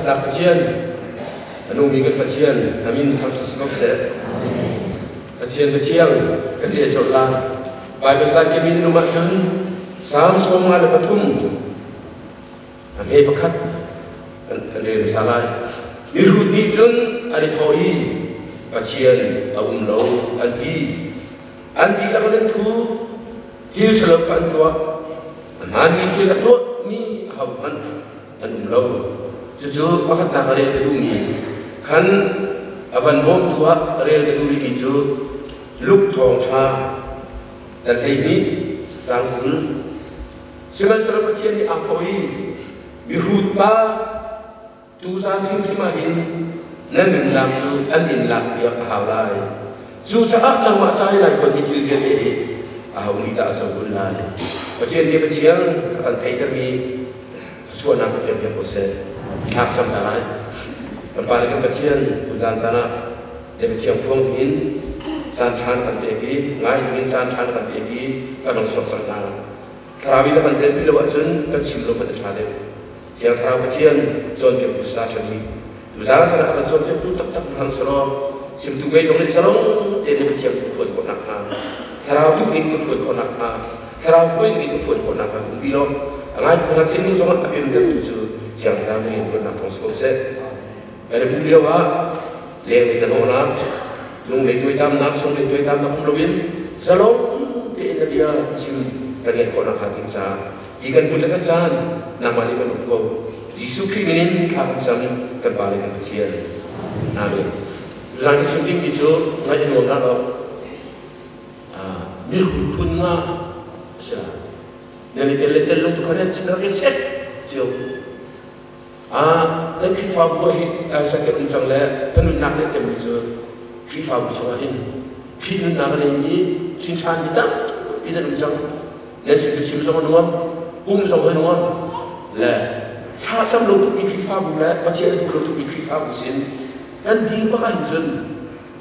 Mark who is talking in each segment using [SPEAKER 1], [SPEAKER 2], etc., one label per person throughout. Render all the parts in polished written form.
[SPEAKER 1] Thangṭhat Pathian, a nungmi kan Pathian, a min thangṭhat si ko seh. Pathian Pathian kan leh colh lai. Baibal zan ke min nung ahcun Salm 53 a hme pakhat kan rel hmasa lai. Mihrut nih cun an i thawh i Pathian a um lo an ti. An dihlak in an thu, thil ṭhalo kha an tuah. A hmaanmi thil a tuahmi ahohmanh an um lo. Cucu pakhatnak a rel ka duhmi khan a van bawmtu ah rel ka duh rihmi cu Luke thawngṭha dal 12 caang 20. Sihmanhsehlaw Pathian nih aa thawh i mihrut pa tuzaan hrimhrim ah hin na nunnak cu an in lakpiak a hau lai. Cucaah nangmah ca i nai thawnmi thil vialte hi aho nih dah a cohlan lai? Pathian nih Pathian a kan theihtermi thluachuahnak kan pek piak ko seh. Thla ka cam ta lai. Kan Pa le kan Pathian, tuzaan caan ah le Pathian phuang dingin caan ṭha na kan pek i ngai dingin caan ṭha na kan pek i kan rung suak cang hna. Thlarau in na kan telpi lo ahcun kan chim lo hmanh a ṭha deuh. Thiang Thlarau Pathian cawnpiaktu sa ṭha bik. Tuzaan caan ah a kan cawnpiaktu taktak hmang selaw chimtu kei zong nih zalong tein na Pathian ka phuan khawh nakhnga, Thlarau duhning ka phuan khawh nakhnga, Thlarau hruaining ka phuan khawh nakhnga ka umpi law a ngaitu hna thinlung zongah a pemtertu cu Thiang Thlarau nih phuannak thawng si ko seh. Kan i pumh lio ah lenglei hnahnawhnak, lunglei tuaitamnak, sunglei tuaitamnak um loin zalong tein na bia chim kan ngaih khawh nakhnga ding caah hi kan hmun le kan caan nangmah nih kan uk ko. Jesuh Khrih min in thla kan cam kan Pa le kan Pathian. Amen. Tuzaan ka chim dingmi cu ngaih a nuam dah lo. Mihrut phun nga a si lai. Nan i tel le tel lo tu kha nan rak i check cio. Kan Khrihfabu ah hi sakit um cang le kan nunnak nih temmi cu Khrihfabu chungah hin Khrih nunnak a neimi hrin ṭhanmi tampi nan um cang. Nan sin biachim zong a nuam, pum zong a nuam le thlacam lo tukmi Khrihfabu le Pathian a duh lo tukmi Khrihfabu sin kan dir bak ahhin cun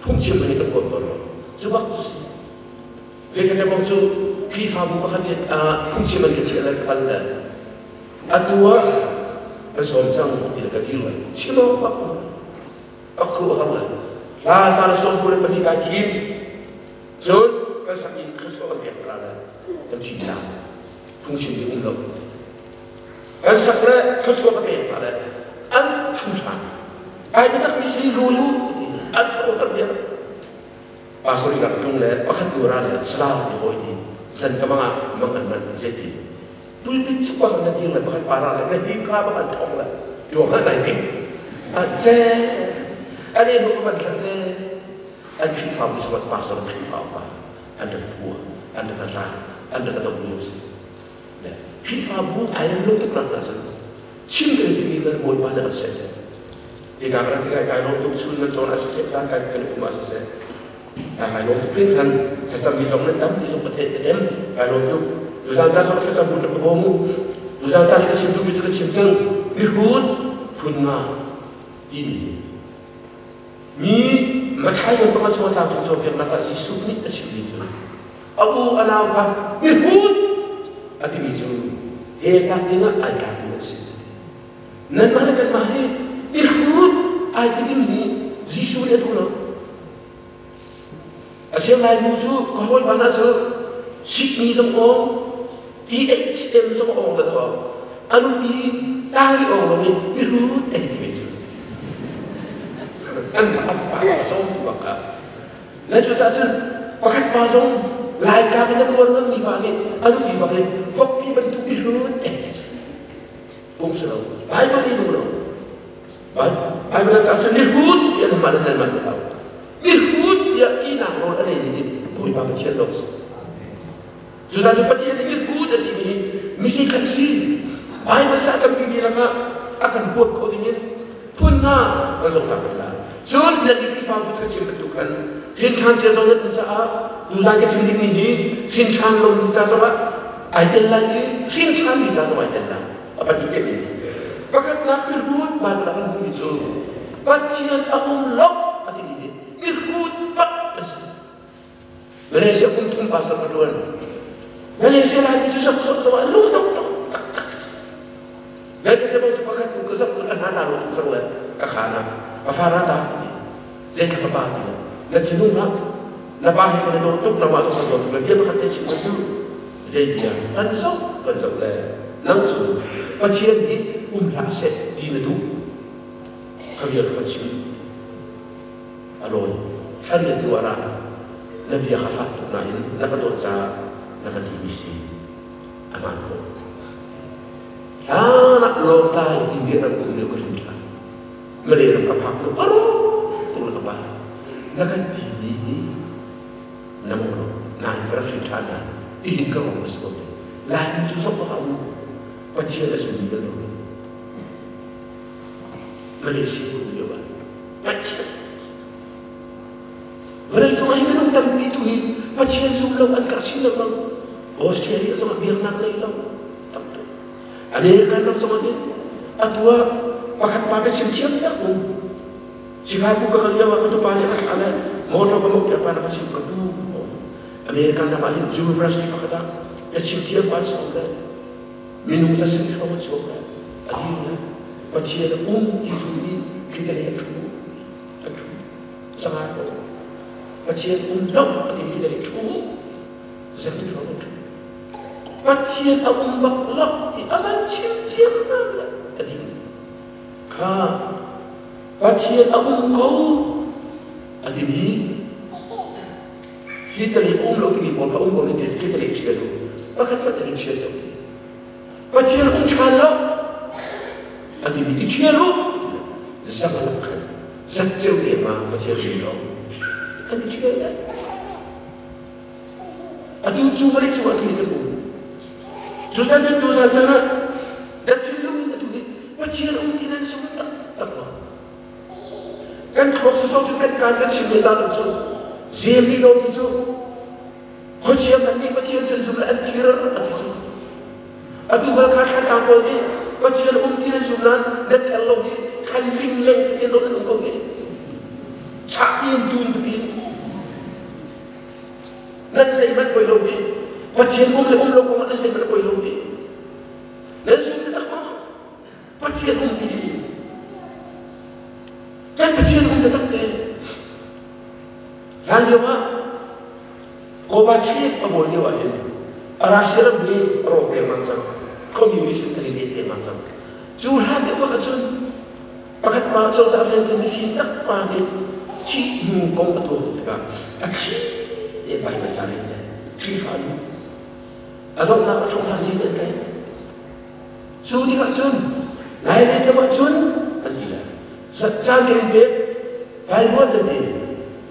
[SPEAKER 1] phungchim hi kan huam tawn lo. Cu bak cu si. Zeikhat le bang cu Khrihfabu pakhat nih phungchim an ka chiah le ka kal le Atu ah ka sawm cang ti le ka dir lai. Chim awk bak a khuaruahhar lai. Hla za le 92 kai thim. Cun kan sak in thluachuah kan pek hna lai. Kan ṭhi hna. Phungchim ding um lo. Kan sak le thluachuah ka pek hna le an thu hna. Ai biatak mi si lui u an khuaruahhar vial. Pastor rak tlung le pakhat nu ra le sala ti hawi ti zan ka mang ah mang kan manh zeiti pulpit cu bak na dir le pakhat para le na hi ka bak an thong le tuang ha nai ning a che ane nu kan thlan le an Khrihfabu sawat pastor Khrihfa upa an rak phua an rak ra an rak dok news le Khrihfabu ai lo tuk rak ta cun chim kan timi kan bawipa na kan set te ka kan kai kai lom tuk chun nan cawn a si seh zan kai kan pum a si seh Kai lawm tuk hringhran. Thlacammi zong nan tam ti zong ka theih ka tem. Kai lawm tuk. Tuzaan ca zong thlacam bu na ka bawm u. Tuzaan ca nih ka chim duhmi cu ka chim cang. Mihrut phun nga timi mi Matthai kan pakhat chung a tlang chung cawnpiaknak ah Jesuh nih a chimmi cu a u a nau kha mihrut a timi cu he tlak dingah ai tlakmi an si. Nanmah le kanmah hi mihrut ai ti dingmi Jesuh nih a duh lo. A siang Lainu cu ka hawipa hna cu Sydney zong awng, THM zong awng le awng, a nupi tari awng lo in mihrut an ti ve cu. An an pa zong tu bak ka. Le cu tah cun pakhat pa zong Laitlang in a uar ngammi pa nih a nupi bak in vokpi bantuk mihrut an ti cu. Pung si lo. Bible nih duh lo. Bible ah cun mihrut tiah nan mah le nan mah ti hau. Mihrut tiah tinak nawl a nei ning in Bawipa Pathian lawng si. Cucaah cu Pathian nih mihrut a timi hi misi khat si. Bible ca kan timi lakah a kan huat kho ding in phun hna kan zoh tak la. Cun nan nih Khrihfabu cu ka chim bantuk khan hrinṭhan cia zong nan um caah tuzan ka chim dingmi hi hrinṭhan lomi ca zongah ai tel lai i hrinṭhanmi ca zong ai tel lai. A pahnih te in pakhatnak mihrut Bible ah kan hmuhmi cu Pathian a um lo a timi hi mihrut bak an si. Malaysia kum thum pastor ka ṭuan. Malaysia lai cu sok sok sok ah lu dok dok tak tak. Zeitin te bang cu pakhat ka zok ka hna. ta lo tuk cang le ka khaan ah ka fa ra ta ti zeithla ka pa ti le na thinung hlah na pa he kan i dawh tuk na mah zong kan dawt tuk le bia pakhat te chim kan duh zei bia kan zoh kan zoh le nang cu Pathian nih um hlah seh ti na duh kha bia kha kan chim a lawi thlan na duh ah rah na bia kha fak tuk nain na ka dawt caah na ka timi si a hmaan ko. Hlan ah Lawngtlai India ram um lio ka hrim ṭhan. Malay ram ka phak hnu aro tuk le ka pa na kan timi hi na mawh lo nain ka rak hrin ṭhan lai tihin ka ruang si ko. Laimi cu zok bak ah um Pathian a sumi bal lo. Malaysia um lio ah Pathian Vawleicung ah hi minung tampi tu hi Pathian zum lo an karh chin lengmang. Australia zong ah biaknak nei lo tam tuk. American ram zong ah hin atu ah pakhat pa biachim thiam tak um. Chicago ka kal lio ah ka tupa nih a ka thlah le motor ka mawh tiah pa na ka chim ka pu. American ram ah hin university pakhat ah biachim thiam pa si le minung za sin hrawng an chuak le a dir le Pathian a um ti zum i khitale a ṭhu a ṭhu sangai ko Pathian um lo a timi khi le ṭhu zan in hrawng ṭhu Pathian a um bak lo ti a van chim ciam le a ti kha Pathian a um ko a timi hi tali um lo timi pawl kha um ko ni ti khi tali chial u pakhat hmanh an in chial lo Pathian um ṭhan lo a timi i ṭhial u zamalak khan zatceu te ma Pathian um lo an i ṭhial le atu cu vawlei cungah tu kan um cu zan cun tu zan caan ah na thinlung in atu hi Pathian um ti nan sung tak tak lo kan thluak sosok cu kan kaan kan chim le zan cu zem rih lo ti cu Khuachia hmanh nih Pathian sin zum le an thir a ti cu. Atu hal kha Thlantlang pawl nih Pathian um ti nan zum nain nan ther lo hi khan ling leng tete nawn an um ko hi. Chah ti in dum tete nan zeihmanh poi lo hi. Pathian um le um lo kong ah nan zeihmanh poi lo hi. Nan zum taktak maw? Pathian um ti kan Pathian um taktak te. Hlan lio ah Gorbachev a bawi lio ah hin Russia ram hi a rawk lengmang cang. Communist an i let lengmang cang. Cu hlan deuh bak ahcun pakhat pa cozah rian mifim tak pa nih thih hnu kong a tuah tikah a thli te Baibal ca len le Khrihfa nu a donghnak a ṭhawng hlan zing an tlaih. Cu tikah cun Lailei ram ahcun an ti lai. Caan kan in pek, vaivuan kan ti.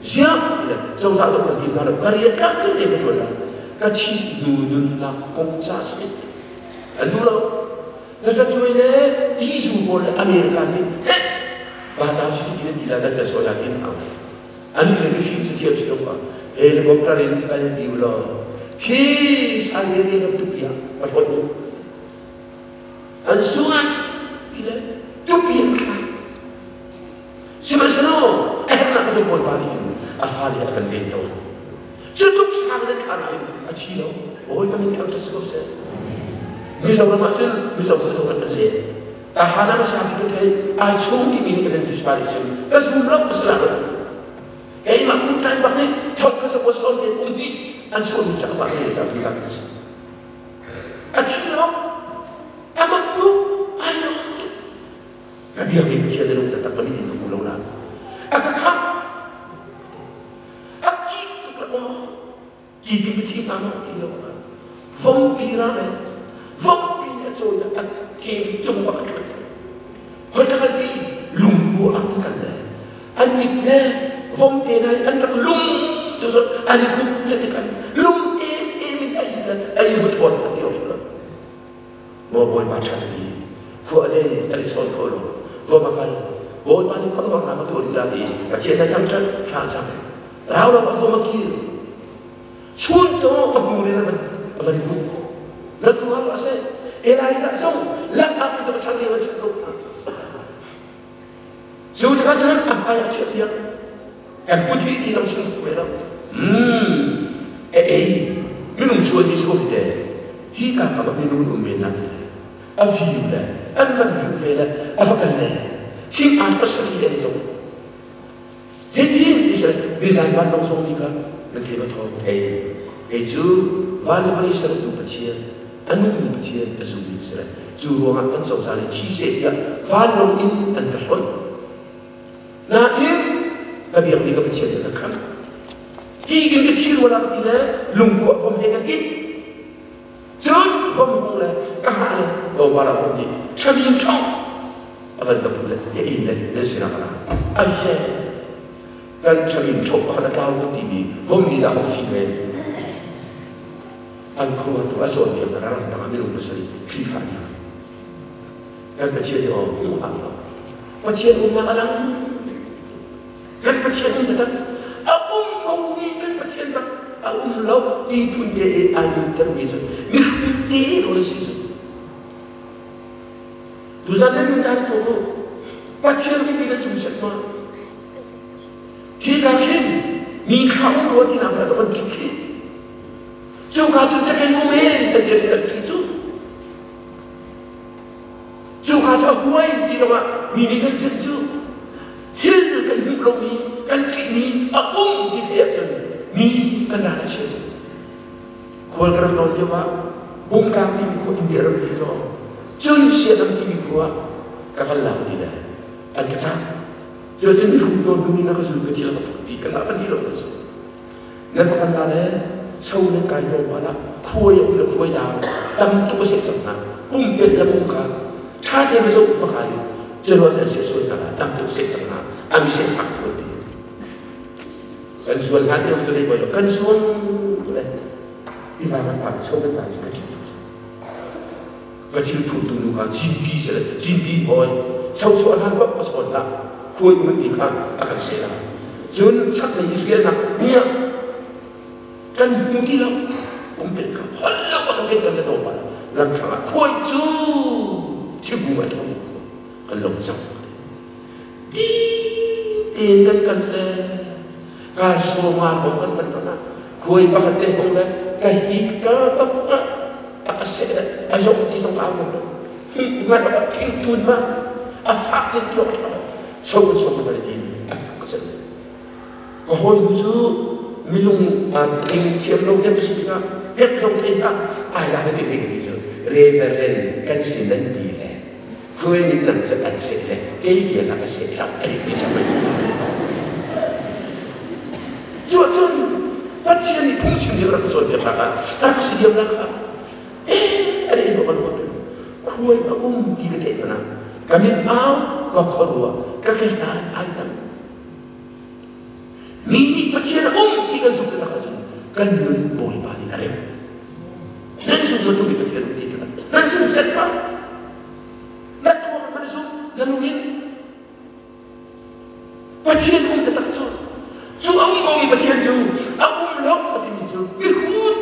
[SPEAKER 1] Ziah ti le cozah dawh kan ti hna lo. Ka rian tlamtling tein ka ṭuan lai. Ka thih hnu nunnak kong ca si. An duh lo. Tazacuai le Tizu pawl le America nih heh bata si ti nan ti lai nan kan sawi lai ti an thang. An le mifim si thiam si tung helicopter in kal ti u law khi Siberia ram tupi ah ka hlawt u. An suan ti le tupi an thlai. Sihmanhsehlaw a herhnak cu Bawipa nih hin a fale a kan ven tawn. Cu tluk sang le thla nain a thi lo. Bawipa min thangṭhat si ko seh. Mizoram ah cun Mizo zong an len. Tahan ah sapi ka thei ai chung timi nih kan in pa nih sim ka zum lo ka si la lo. Keimah kum tlai bak nih thot kha sa son te um dih an sual mi sak bak ne ca tu zak si. A thi lo. A mak tuk. Ai lo. Ka biakmi Pathian na lung taktak ka mit in ka hmu lo la. A ka kham. A kik tuk la aw. Ti ti ka si hnga maw ti lo vompi ra le vompi nih a cawi a kem cung bak a ṭhuat khoi ka kalpi lungku ah an kal le an ip le vomte na an rak lung tu cu an i kup le ti kan lung em em in a it le a i huthawn a ti lo maw bawipa ṭha ti khua le an i sawn kho lo vom a kal bawipa nih khuaruahnak a tuah rih la ti Pathian na thangṭhat thla cam Rau a fom a kir. Chun cu a bur in a van i Na tuar a si. Elijah zong lak ah ka chang lio an ko. Cu tikah cun a hmai a chiah piak. Kan put hi ti zong chim ve lo. E ei minung sual mi si ko te. Hi ka ka minung um men na ti. A view le an van view ve le a va kal le. Thing aan pasarih an i tong. Zeitin Israel nizan vanlawng zong nih kha na thei va thawng thei. Kei cu van le vawlei sertu Pathian, a nungmi Pathian a zummi Israel. Cu ruangah kan cozah nih thi seh tiah vanlawng in an ka hlonh. Nain ka biakmi ka Pathian nih a ka khamh. Ti in ka thi rua ti le lungkua vom he kan it. Cun vom hung le ka hngah le tlawmpal ah vom nih ṭhamin ṭhawng a van ka pu le ya inn le nan sinah ka ra. Ai he kan ṭhamin ṭhawng pakhat a tlau kan timi vom nih dah hong fim ve. An khua tu a zawn biak na ram tang ah minung pasarih Khrihfa hna. Kan Pathian hi aw hmuh hlah lo. Pathian umnak a lang. Kan Pathian um taktak. A um ko mi kan Pathian bak a um lo ti phun te i ai nuntermi cu mihrut te rawl a si cu. Tuzan nan nun dan ko ko. Pathian mi ti na zum set ma. Khi ka khin mi kha um rua ti nak la kan thi khi. Cu ka cun cakei um e kan ti kan thi cu. Cu ka cu a huai ti zongah mi nih kan sim cu. Thil kan hmuh lomi kan ṭihmi a um ti theih ahcun mi kan ral a chia. Khual ka rak tawn lio ah Bungtlang timi khua India ram ti law cun Sianam timi khua ka kal la ti le an ka cah. Cu cun mihrut nawn ding in a ka zul ka thil ka phut pi ka ngah kan lo ka si. Nan va kal la le cho nan kai tlawmpal ah khuai a um le khuai dang tam tuk a seh cang hna. Pumpet le pum kha ṭha tein va zoh va kai culo an seh sual hna tam tuk seh cang hna an seh fak tuk an ti. Kan sual hna ti ka zei lo kan sual le tiva kan phak cho kan kai ka thil ka thil phurtu nu kha cimpi se le cimpi hawi chochuah hlan bak ka sawn hlah khuai um ti kha a kan seh la cun chaklei i rialnak miah kan hmu ti lo pumpet kha hol lo a kan kan to pa lamthlang ah khuai cu thingkung ah kan kan lo cang ti tein kan kan le ka sawma bong kan van ron ah khuai pakhat te hong le ka hi ka bak a ka seh le a zong ti zong ka lo ngan a thing tun ma a fak in ti awk so so ka ti a fak ka sen ka hawi nu cu minung tling thiam lo deuh si tikah hep zong thei hlah ai la ti ti ti cu reverend kan si nan ti le khuai nih nan se an seh le kei vial a ka seh lo an ti sa mai cu cun Pathian nih phungchim hi rak cawnpiak nak ah rak si diam nak ah eh an in kan ruat khuai a um ti ka theih hmanh ah ka mit au ka khuaruah ka ke hna ai dang mi nih Pathian a um ti kan zumh taktak ahcun kan nun Bawipa nih a rem nan zum bantuk in Pathian um ti nan zum set ma na thluak man zum na lungin Pathian um taktak cu cu a um komi Pathian cu a um lo a timi cu mihrut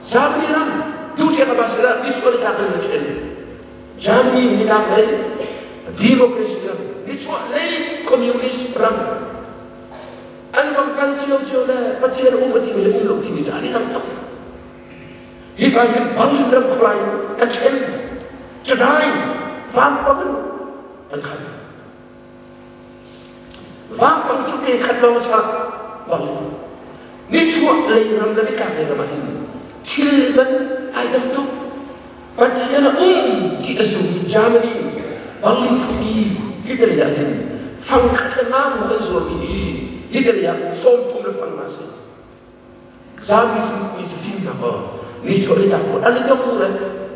[SPEAKER 1] Germany ram duhriak a basila misual tlak in ṭhen Germany nitlak lei democracy ram nichuah lei communist ram an vang kal cio cio le Pathian um a timi le um lo timi cu an i dang tuk Hika hin Berlin ram khualai an ṭhen, Chennai vampang in an khan. Vampang cu pe khat lawng a chuak Berlin. Nichuah lei ram le nitlak lei ram ah hin thil man ai dang tuk. Pathian a um ti a zummi Germany Berlin khuapi Italy ah hin fang khat le nga bu an zuarmi hi Italy ah 30 le fang nga si. Zapi mi cu fimnak aw nichuah le tlak an i tok le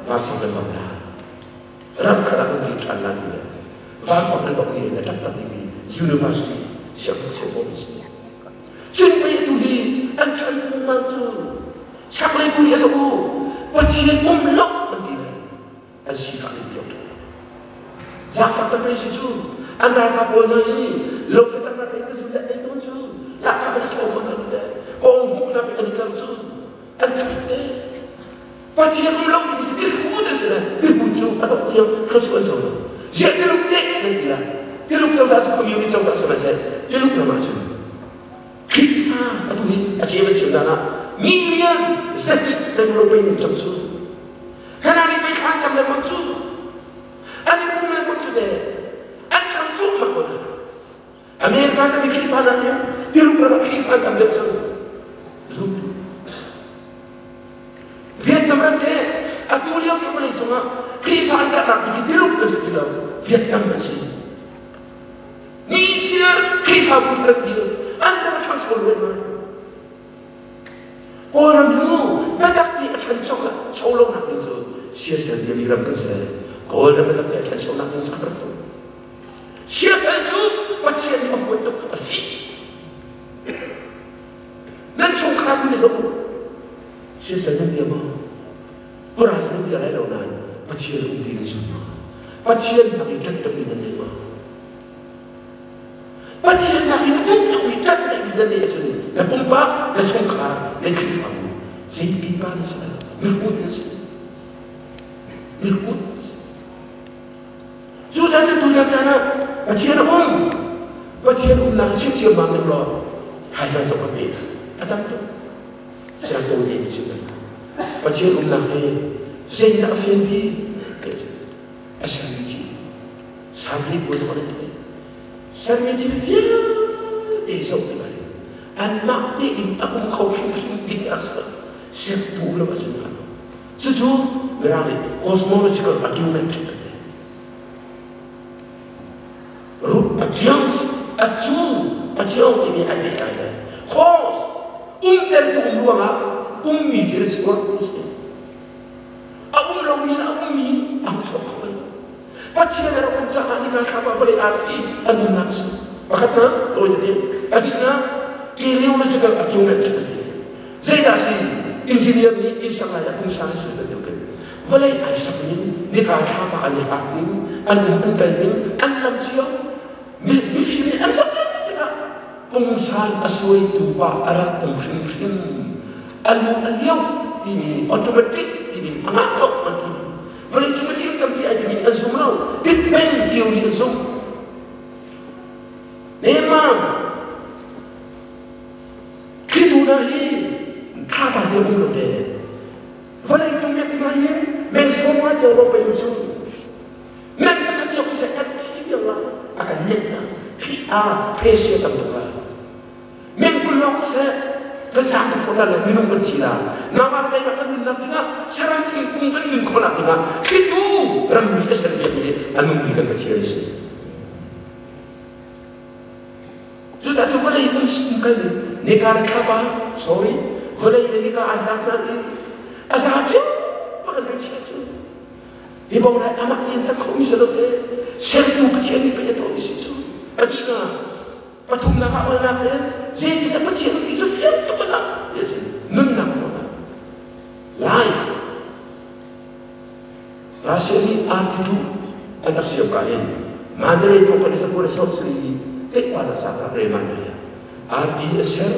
[SPEAKER 1] vampang kan bang la ram khat ah kan tli ṭhan la ti le vampang an bang ni a taktak timi university siangngakchia pawl an si. Cun pei atu hi an ṭhan lengmang cu chaklei bu nih a zoh u Pathian um lo an ti le an sifak in ti Zaangfak tak si cu an ralkap pawl hna hi lo fatak nak in zu le ei tawn cu lahkhah an i tho hmang an le kong hmuk na an i tlar cu an thut te Pathian um lo ti si mihu te si le mihu cu a tok tiang thluachuah an co lo ziah tiluk te nan ti lai tiluk cozah cu communist cozah si seh tiluk ram ah cun Khrihfa atu hi a chim an chim dan ah million zahnih nan lo pei ning cang cu Khana nih mei thla cam lengmang cu. An i pum lengmang. cu te an ṭhang cuahmah ko hna. America ram i Khrihfa nakin Tuluk ram ah Khrihfa an tam deuh cang. Zumtu. Vietnam ram te atu lio ti vawlei cungah Khrihfa an karhnak bik hi Tuluk an si ti lo, Vietnam an si. Mi chia Khrihfabu thar an dir, an ram a ṭhangcho luatmai. Kawlram hi mu biatak ti a ṭhancho cho lonak ding cu siasal biami ram kan si. Kawlram biatak ti a ṭhanchonak ding cu ram tuk. Siasal cu Pathian nih a huat tuk a si. Nan chungkhar mi zong siasal nan bia maw? Pura cu nan bia lai lo nain Pathian um ti nan zum maw? Pathian nak in ṭan deuhmi nan nei maw? Pathian nak in ṭan deuhmi ṭan deuhmi nan neih ahcun na pumpak, na chungkhar, na Khrihfabu zei pipa nan si lai lo. Mihrut nan si. Mihrut nan si. Cucaah cun tutan caan ah Pathian a um. Pathian umnak chim ciammam ning law thaizang zong kan pe a tam tuk. Siangto nih an chim Pathian umnak hi zeidah a fian bik a sermi thil sermi bu zong an thei sermi thil vialte zoh tikah anmah tein a um kho hrimhrim ding a si sertu lo a si hnga lo. Cucu Mirang nih cosmological argument an ti. Rup a chiang a cu a chiang timi an pehtlai le cause umtertu um ruangah ummi thil chuak tu si. A um lomi a ummi a chuak kho bal. Pathian a rak um caah nika thlapa vawlei arsi an umnak si. Pakhatnak tawi tete. Pahnihnak teleological argument an ti. Zeidah si engineer nih inn sak lai ah pungsan su bantukin vawlei ai sak ning, nika thlapa an i hak ning, an um an kal ning, an lam cio mifim nih an sak tikah pungsan a suaitu pa a rak um hrimhrim. A lu a lio timi automatic timi a ngah lo an ti. Vawleicung mifim tampi ai timi an zum lo. Big Bang theory an zumh. Nehmang Khi tu hna hi thlapa te um lo te. Vawlei cung nek hna hin men sawma tiang lo pei cu. Men sakhat tiang se khat thi vial la a kan nek na phi a phesia tam tuk la. Men kul lawng se kan sang tu phone le minung kan thi la. Nama le kan nun nak dingah saram thingkung kan nun khawh nak dingah thlitu rammi a ser piak mi anung mi kan Pathian si. Cucaah cu vawlei hmun kal in nika le thlapa, sorry, vawlei le nika an hlat hna i a za cio pakhat pe chia cu hi bong lai amah tein sak khomi si lo te sertu Pathian nih pei a tuahmi si cu pahnihnak pathumnak ah olnak in zeitindah Pathian ti cu fiang tuk a lang ti a si nunnak ruangah life Russia nih RT2 an rak siam ka hin Mandalay company cu resource i teihpa na sa ka re Mandalay RT a ser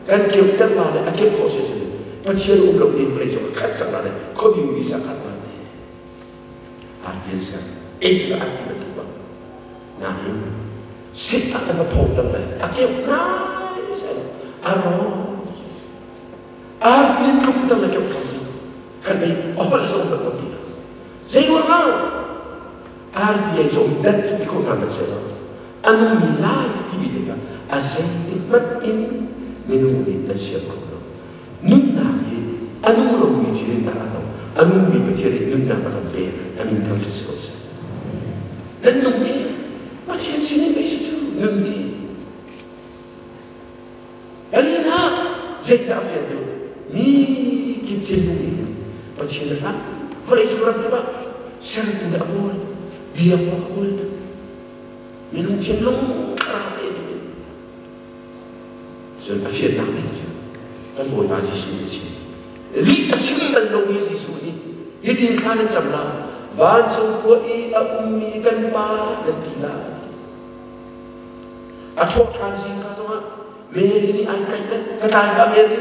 [SPEAKER 1] kan keuh ter la le a keuh khawh si sin Pathian um lo ding vawlei cung khat cang la le communist a khat ma te RT a ser ei ka RT bantuk ba nain sit ah kan va pho tang le a keuh nai sen a ro RT tluk tang le keuh fong kan ei a holh zong kan ti zei ruangah RDA zong dat ti kho hna hmanh sehlaw a nungmi life timi tikah a zeitik hmanh in minung nih an siam kho lo nunnak hi a nung lomi thil in a lo a nungmi Pathian nih nunnak a kan pek a min thangṭhat si ko seh nan nungmi Pathian sinin pei si cu nunmi Palina zeidah a fian deuh? Mi kip thinlung in Pathian a hlat. Vawlei cung ram kip ah sertu le a kawl, biak awk a kawl. Minung thinlung thlarau te nih cun a fiannak bik cu kan Bawipa Jesuh nih a chim. Lih a chim bal lomi Jesuh nih hitin thla nan cam la, vancung khua i a ummi kan Pa nan ti lai. A thawhṭhan zingka zongah Mary nih ai tlaih le ka tlai hlah Mary,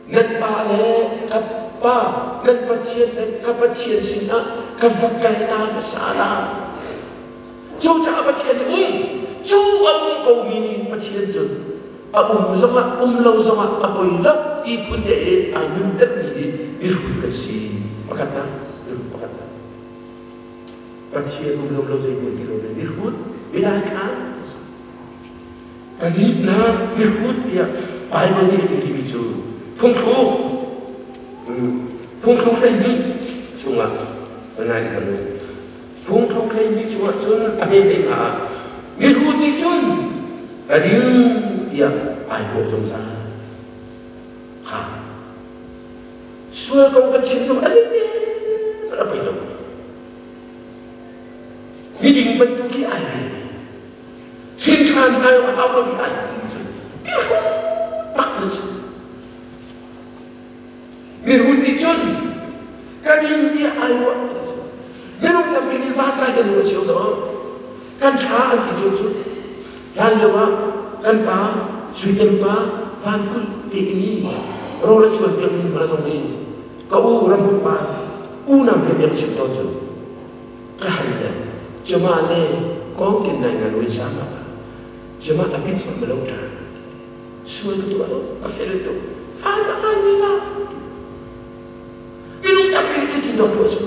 [SPEAKER 1] nan pa le ka pa, nan Pathian le ka Pathian sinah ka va kal ta hmasa la. Cucaah Pathian nih um, cu a um komi Pathian cu a um zongah um lo zongah a poi lo ti phun te i ai nuntermi hi mihrut kan si. Pakhatnak, mihrut pakhatnak. Pathian um lo lo zei hmun ti lo le mihrut midai thla Pahnihnak mihrut tiah Baibal nih a ti timi cu phungthluk phungthluk 12 chungah ka ngai ka lu. Phungthluk 12 chungah cun a hme hlei hna ah mihrut nih cun ka ding tiah ai ruah zungzal. Ha. Sual kong kan chim zong a zeitin a pei lo. Miding bantuk hi ai rel. Thinṭhan ai a hau lomi ai mi cu mihrut bak nan si. Mihrut nih cun ka ding tiah ai ruah. Minung tampi nih va tlai kan ruah cio lo. Kan ṭha an ti cio cu. Hlan lio ah kan pa Suitem pa van kulh te i rawl a chuan piak mi hna zong hi ka u ramhut pa unau he biak chim tawn cu ka hal le cuma le kongkin nai nga lui sama pa cuma a bit ma lo ta sual ka tuah lo ka fel tu fan ka fan mi la minung tampi nih cutin dawt ruah cu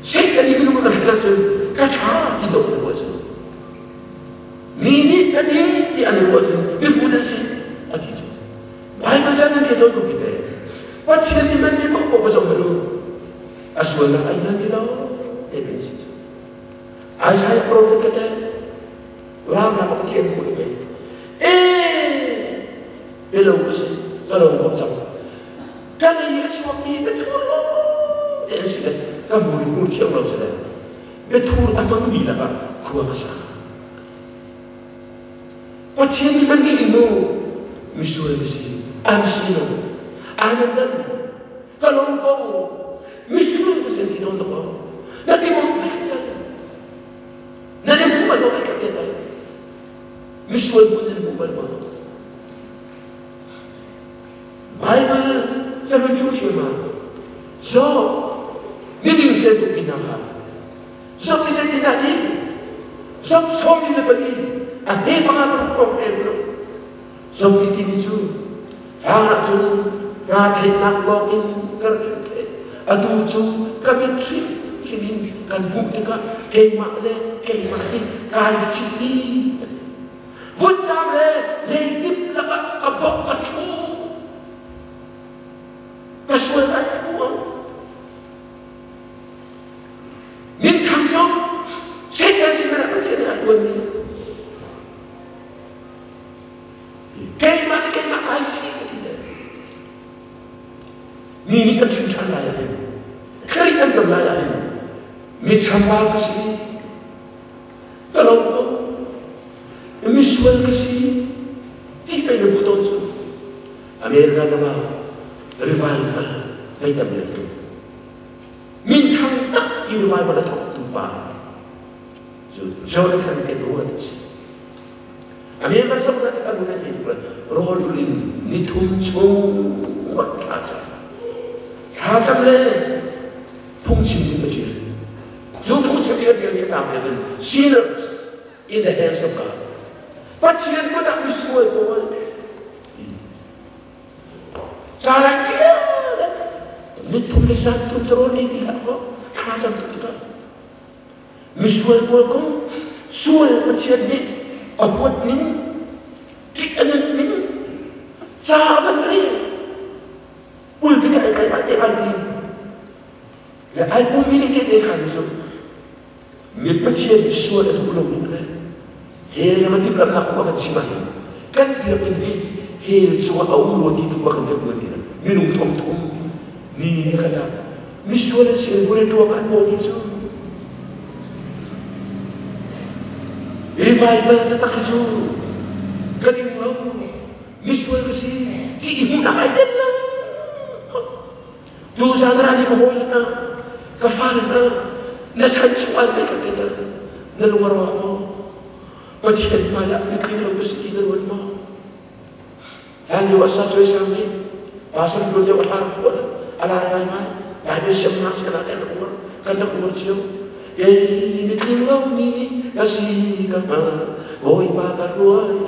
[SPEAKER 1] Satan nih minung ka hrial cun ka ṭha ti dawt ruah cu mi nih ka ding ti an ruah cun mihrut an si a ti cu Bible chan nan bia tawn ko ki te Pathian nih man nih paoh paoh va zoh hmanh u a sualnak ai hna ti lo te pe si cu Isaiah prophet ka te laamnak a Pathian hmuh pe e belo ka si ka lo ko cang ka lei a chuak mi biathur lo te an si le ka muri hmu thiam lo si le biathur a hmang mi lakah khua ka sa Pathian nih kan nih nu misual ka si an si lo anandan ka lawm ko misual ka si ti tawn ko na ti mo vek na ne bu bal mo vek te tal misual bu nan bu bal mo Bible carun chung thiam ah Job miding fel tuk mi hna kha Job nih zeitindah a ti? Job 44 a hme panga paruk awk rel lo. Job nih timi cu hlan ah cun naa theihnak lawng in ka rak theih. Atu cu ka mit hrimhrim in kan hmuh tikah keimah le keimah hi kai fih i vutcam le leidip lakah ka bok ka ṭhu. Ka sual kai phuang. Minthang zong Satan sin ah Pathian nih a ṭuanmi keimah le keimah kai si ka ti te. Mi nih kan hrim ṭhan lai ahhin, Khrih kan ton lai ahhin, mi chambau ka si, ka lo ko, misual ka si, ti pei na bu tawn cu. America ram ah revival vei tam tu. Minthang tak i revival a thawktu pa cu Jonathan Edwards a si. America zong ah a nu thei tuk rawl in nithum chung ngawt thla cam. Thla cam le phungchim ding a ṭial. Cu phungchim ding a ṭialmi a tang cun sinners in the hands of God. Pathian kut ah misual pawl Caan nithum le zan thum rawl ei ti hlah kaw thla cam tuk tikah misual pawl kong sual Pathian nih a huat ning ṭih a nun ning ca a van rel pulpit ah ai kai te ai ti le ai pummi nih tehte khan cu mit Pathian nih sual a duh lo ning le hell ram a timhlamhnak kong a kan chim ahhin kan biakinn hi hell cungah a um rua ti tluk bak in kan uan ti minung thong thum ni ni khat ah misual an si an tuang an paw ti cu revival taktak hi cu ka ding lo misual ka si ti i hmuhnak ai tel lo Tu zan ra ni ka hawi na ka fale hna na chan chung al pe ka te tal na lung a rawk maw Pathian hmai ah mitling lo ka si ti na ruat maw Hlan lio asa soi sang nih pastor tuan lio a hla rak phuah a lar ngai ngai Bible siamnak si kan rak uar kan rak uar cio kei mitling lo mi ka si ka hngal Bawipa ka ruai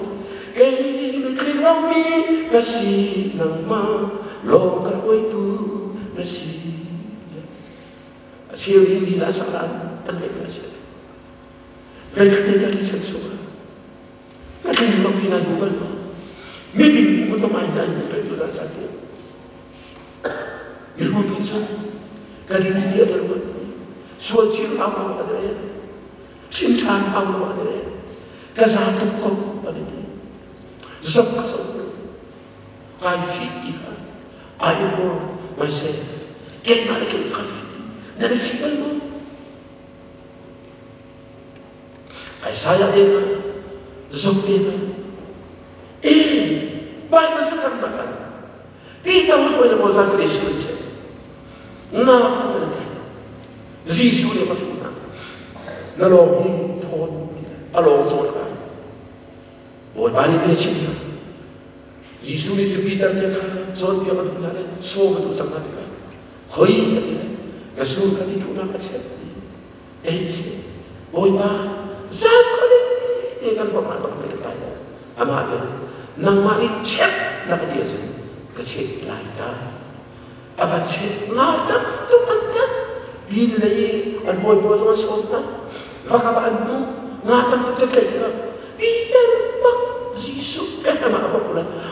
[SPEAKER 1] kei mitling lo mi ka si nangmah lawng ka hruaitu na si. A cheu hi lila a sak lan an ngeih a si. Veikhat te kan chan chungah ka tling bak ti nai bu bal ma? Miding bu to mai nai bu pe tu dan san te. Mihrut nih cun ka ding ti a ruat. Sual chim hau lo a re. Chim ṭhan hau lo a re. Ka za tuk ko a ti. Zok ka zok. Kai fit ti kha. I ignore myself. Keimah le keimah kai fit. Nan i fit bal maw? Isaiah te hna, Job te hna, e Bible cu kan makan. Ti tang hawi le maw zan ka Jesuh an chim. Nga phan kan ti. Jesuh nih ka fuh hna. Na lawng hi thawn a lawng cawn ka. Bawipa nih bia chim hna. Jesuh nih cu Peter te kha cawnpiak a duh hna le sawm a duh cang hna tikah hoi a ti le na sur kha ti thuhnak a chep ei si Bawipa zan khali te kan forh bak mai kan tai amah bel nangmah nih chep na ka ti ahcun ka chep lai ta a van chep nga tam tuk an tat pin lei an hawi pawl zong an sawm hna va ka an nu nga tam tuk kan tlaih tikah Peter bak Jesuh kan amah a bak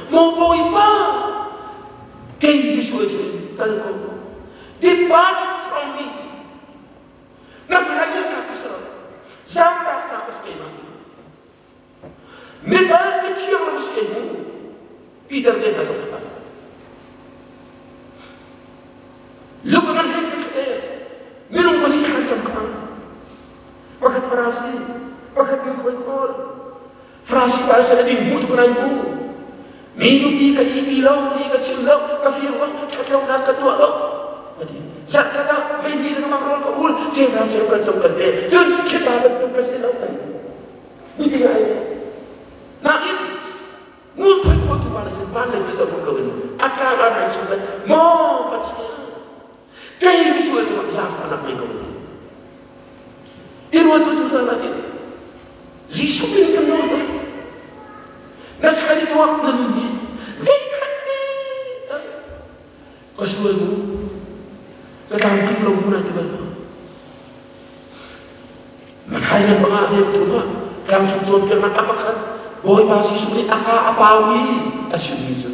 [SPEAKER 1] maw Bawipa kei misual sin kal ko depart from me na hmai ka ka zam ta ka ka keimah mibal mi thiang lo si mu Peter te na zong kha Luka kan hlei ka te minung pahnih thlan cam kha pakhat Farasi pakhat min khoi khawl Farasi pa se ding mu tuk lai mu mi nupi ka ipi lo ni ka chim lo ka fir lo that lo nak ka tuah lo ati zat khat ah vei ni na mang rol ka ul se na se kan som kan pe cun khipa bantuk ka si lo kan mi ti ngai nakin ngun khoi khoi tu pa na sin van le mi zo lo in atra ga nai chung le mo pathian kei sual cu zafa nak mei ko ti i ruat tu tu zan ah Jesuh min kan nawl ba na chan i tuak na nun hi vekhat te tal ka sual mu ka tlamtling lo mu na ti bal ma Mathai ngan panga dek chungah tlangcung cawnpiaknak a pakhat Bawipa Jesuh nih a ka a pau i a chimmi cu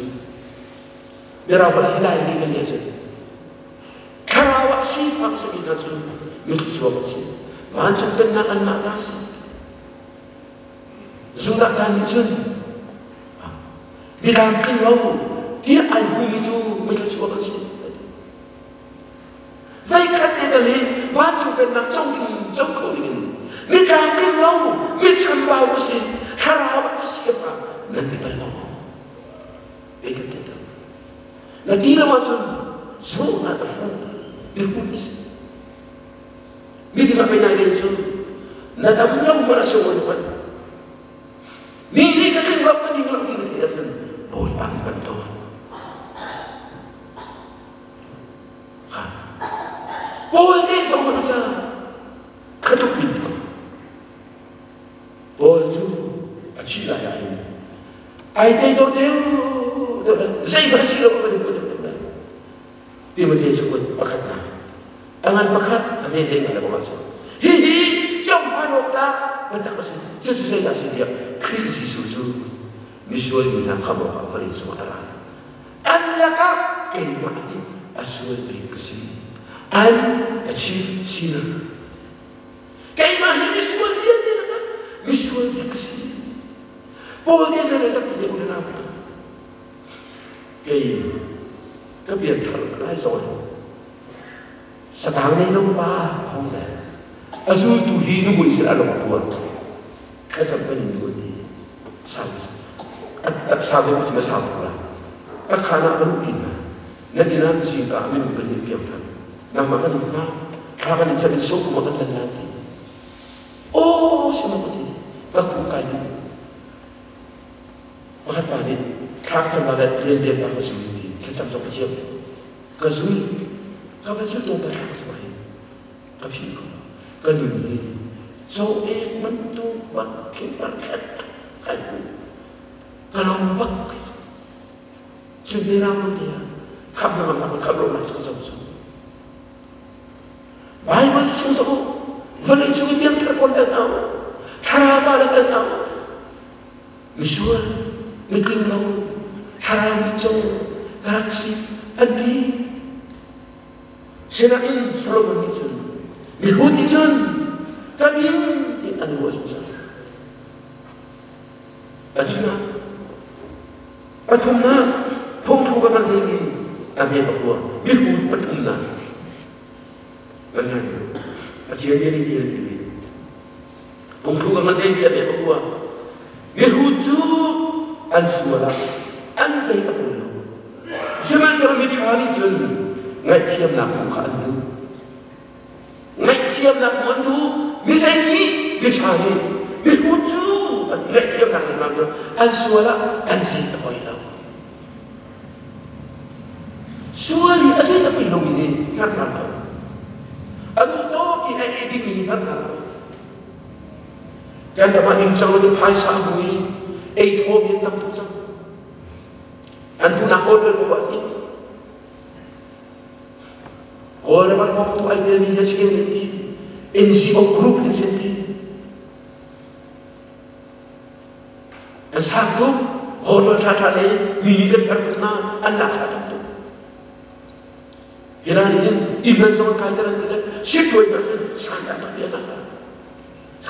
[SPEAKER 1] Mirau hi dai ti kan si Thlarau ah sifak simi hna cu mitchuak an si. Vancung pennak anmah ta si. Judah ta nih cun midang tling lo tiah ai hmumi cu mitchuak an si. Voikhat te tal hi vancung pennak co ding co kho ding in mitlang tling lo michambau si thlarau ah si a fa nan ti bal lo. Voikhat te tal. Na ti lo ahcun zawtnak a fung irhut a si. Miding a penai len cu na dam lo hmanh a si wan hmanh. Mi nih ka tling lo ka ding lo ti na theih ahcun Bawipa nih kan tawn. Paul te zong a ca khatuk min thang. Paul cu a thih lai ah hin ai teidor deuh deuh le zeihmanh si lo kan in deuh deuh le Timote cu kun pakhatnak a ngan pakhat a me leng le bang ah hihi cohlan awk tlak biatak a si cucu zeidah a si tiah Khrih Jesuh cu misual mi hna khamh awkah vawlei cungah a ra an lakah keimah hi a sual bik ka si I'm a chief sinner Keimah hi misual vialte lakah misual bik ka si. Paul nih a rak ti u le nau hna. Kei ka pianthar lai zong satang nei lo pa hong le a zultu hi nu mui sin a lung tuan thlacam kan in tuan i sang a sang deuh sin a sang tuk la a khan ah kan pi hna nan inn ah zingka ah minung kan in piang than nangmah kan in hna thla kan in cam in sawm kan lan lan ti aw sima ka ti ka fu kai ding pakhat pa nih thla ka cam la le lian lian pa ka zul ti thlacam zong ka thiam ka zul ka va zul to pa thla ka cam ai ka phih ko ka nun hi cho ek bantuk bak khin par khat kai ku ka lo bak cun ne ram te kham na ma kham lo ma chu ka zo chu Bible chung zoh u. Vawlei cung i piangthar pawl an au. Thlarau pa le an au. Misual, mitling lo, thlarau mitcaw, ka rak si, an ti. Sinain Solomon nih cun, mihrut nih cun ka ding ti an ruah zungzal. Pahnihnak, pathumnak, phungthu ka ngan hlei in a hme pakua, mihrut pathumnak. Kan ngai. Pathian nih an ti an ti. Phungthu ka ngan hlei mi a hme pakua. Mihrut cu an sual ah an zei a poi lo. Sihmanhsehlaw miṭha nih cun ngaihthiamnak hmuh kha an duh. Ngaihthiamnak hmuh an duh. Mizei nih miṭha nih mihrut cu ngaihthiamnak hmuhnak cu an sual ah an zei a poi lo. Sual hi a zei a poi lomi hi hngalhnak a um. A duh tawk i a ei dingmi hi hngalhnak a um. Kan ram ah ningcang loin phaisa a hmu i ei thawmi an tam tuk cang. An duhnak hotel paoh ah nih Kawlram ah hawktu ai telmi hi si an ti. NGO group hi si an ti. An sang tuk, hotel ṭhaṭha le mi nih kan herh tuk hna, an lak ṭha tam tuk. Hi nih hin inn zong an kaiter an ti le sittuai hna sin san dah tak bia na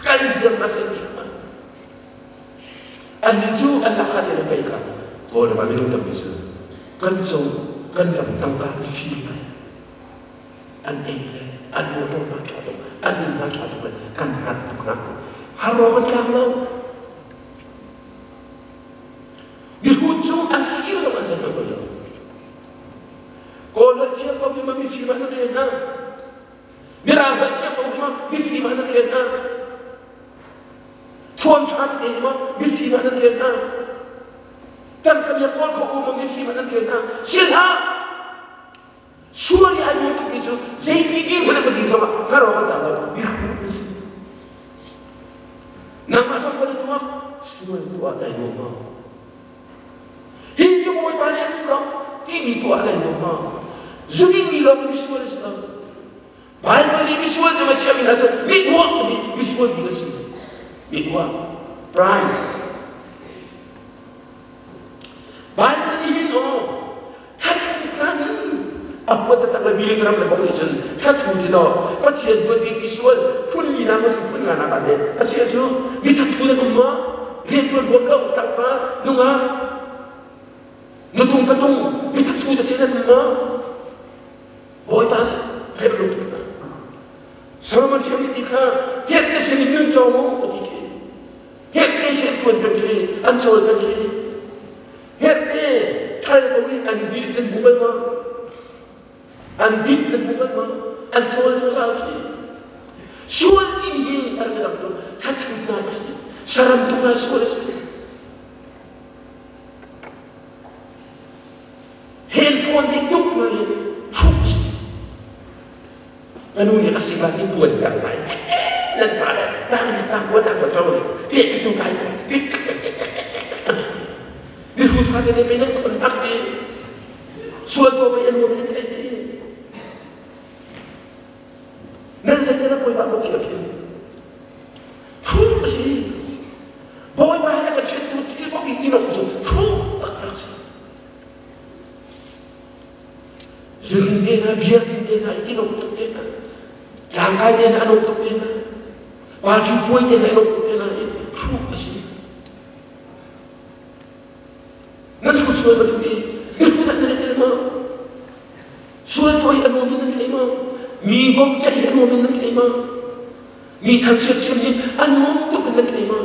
[SPEAKER 1] Kai ziam na se ti kha. Annih cu an lakah le na pei kha Kawlram ah minung tampi cu kan co kan ram tangka an fim lai an ei le an motor hna ṭha tuk an inn hna ṭha tuk le kan hngat tuk hna har ro kan tlak lo mihrut cu an fir zong an zan lo Kawl holh thiam ko hi ma mifim ah nan rel hna Mirang holh thiam ko hi ma mifim ah nan rel hna Thuam ṭha tete hi maw mifim ah nan rel hna? Tangka bia kawl kho u maw mifim ah nan rel hna? Sil hlah! Sual i ai nuam tukmi cu zeiti dirhmun an va dir zongah hngar awk an tlak lo. Mihrut na si. Nangmah zong kha na tuah, sual tuah nai nuam maw? Hi cu Bawipa nih a duh lo timi tuah nai nuam maw? Zu dingmi lawng hi misual a si lo. Bible nih misual cu a chiahmi hna cu mihmuah timi misual bik an si. Mihmuah. Pride. Bible nih hin aw thathu tlami a huat taktak le Billy Graham le bang nih cun thathu ti daw Pathian huat bik misual phun li na si phun nga nak ah le Pathian cu mi thathu nan um maw rian tuan huam lo tangpa nungak nutung patung mi thathu tete nan um maw Bawipa nih hrem lu tuk hna. Solomon chim ti kha hiat te sin in nun cawng u a ti khi. Hiat te khi an tuan peng khi, an cawl peng khi. Hiat te thal ko i an bil an bu bal ma? An dip an bu bal ma? An cawl zungzal khi. Sual timi hi a rak dang tu thathut na si. Saram tu na sual a si. Headphone nih tuk mai hruk ka nu nih a si ba ti puan dang mai nan fa le tang le tang ko tang ko cho le te ka tu kai ko tik tik tik tik tik tik mi hu fa te te pe nan thon ak ti sual to pe an nuam in thei ti nan se te na poi ba mo khia khin thu si Bawipa he na kan ṭhentu thil paoh i i lawmh cu thu bak rak si. Zudin te hna, beer din te hna, i lawmh tuk te hna, tlangkai te hna a lawmh tuk te hna, party puai te hna i lawmh tuk te hna i hruh a si. Nan hruh sual bantuk i mi hruh tak nan i tel maw? Sual tuah hi a nuam in nan thei maw? Mi bawmhceih hi a nuam in nan thei maw? Mi thangchiat chim hi a nuam tuk in nan thei maw?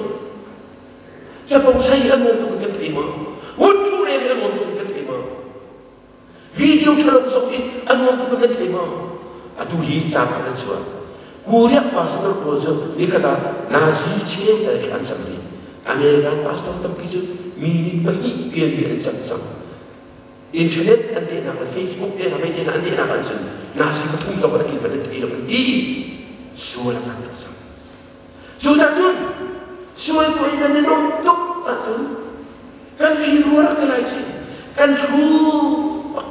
[SPEAKER 1] Capo sai hi a nuam tuk in kan thei maw? Wuthu rel hi a nuam tuk in kan thei maw? Video ṭhalo zoh hi a nuam tuk in nan thei maw? Atu hi caan ah nan chuak. Korea pastor pawl cu nikhat ah Nazi cheu tal khi an cam dih. American pastor tampi cu mi nih pahnih pianmi an cam cang. Internet an tehnak le Facebook tehnak mei tehnak an tehnak ahcun Nazi pathum zong a tlin ban an thei lo an ti. Sual a kan tuk cang. Cucaah cun sual tuah in kan i nuamh tuk ahcun kan fim rua rak ti lai si kan hru bak.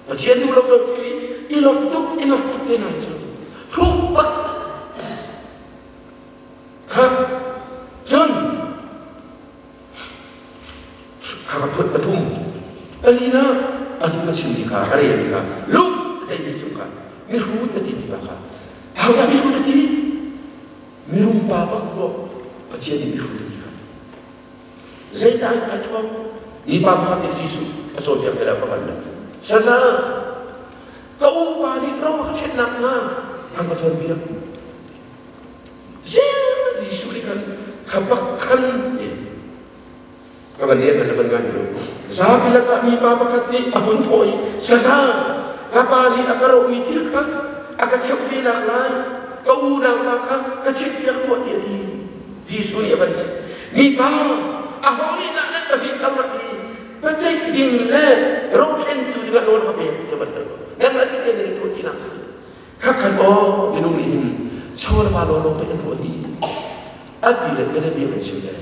[SPEAKER 1] Pathian duh lo zong thil i lawmh tuk i nuamh tuk te hna cu hruk bak. Kha cun kha ka phut pathum palinak atu ka chimmi kha ka relmi kha lung hleimi chung kha mihrut a timi pa kha hodah mihrut a ti mirum pa bak maw Pathian nih mihrut a ti kha zeidah ai thawk mi pa pakhat nih Jesuh a cawnpiak te lo ka ban lo saza ka upa nih ro a ka ṭhennak hnga an ka cawnpiak Jesuh nih khan kha bak khan ka van lian na van ngai lo zapi lakah mipa pakhat nih a hun thawh i saza ka pa nih a ka rohmi thil kha a ka cheuh ve nak lai ka unau pa kha ka chimhpiak tuah ti a ti. Jesuh nih a van leh, mipa aho nih dah nan pahnih karlak i paceih ding le roṭhentu dingah nawl ka pek ti a van hal. Kanmah ti te nan i tuah tinak si. Khakhan aw minung nih hin chaw le va lawnglawng pei an ruah dih. A ti le ka bia kan chim le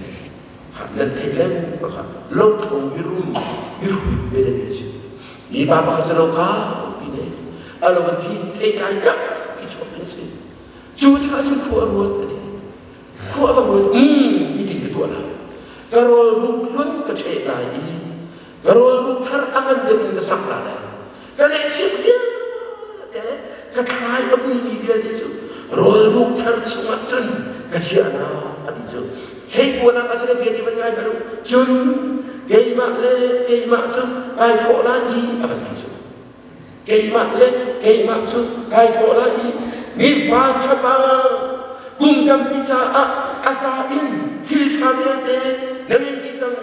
[SPEAKER 1] nan theih leng kha lotho mirum mihrut bia le bia chim. Mi pa pakhat cu lo kau pi ne a lo kan thi thei tlai tak pi chuak ding si. Cu tikah cun khua a ruat a ti. Khua a va ruat hi tin ka tuah lai. Ka rawl ruk hlun ka ṭheh lai i ka rawl ruk thar a ngan deuh in ka sak la lai. Ka ngaihchiat vialte ka thlai a vuimi vialte cu rawl ruk thar chungah cun ka chiah hna a ti cu. Hleikuanak ah cun a bia ti van ngai hmanh u. Cun keimah le keimah cu kai thawh lai i a van ti cu. Keimah le keimah cu kai thawh lai i mi vanṭha kum tampi caah a za in thil ṭha vialte na ngei dih cang.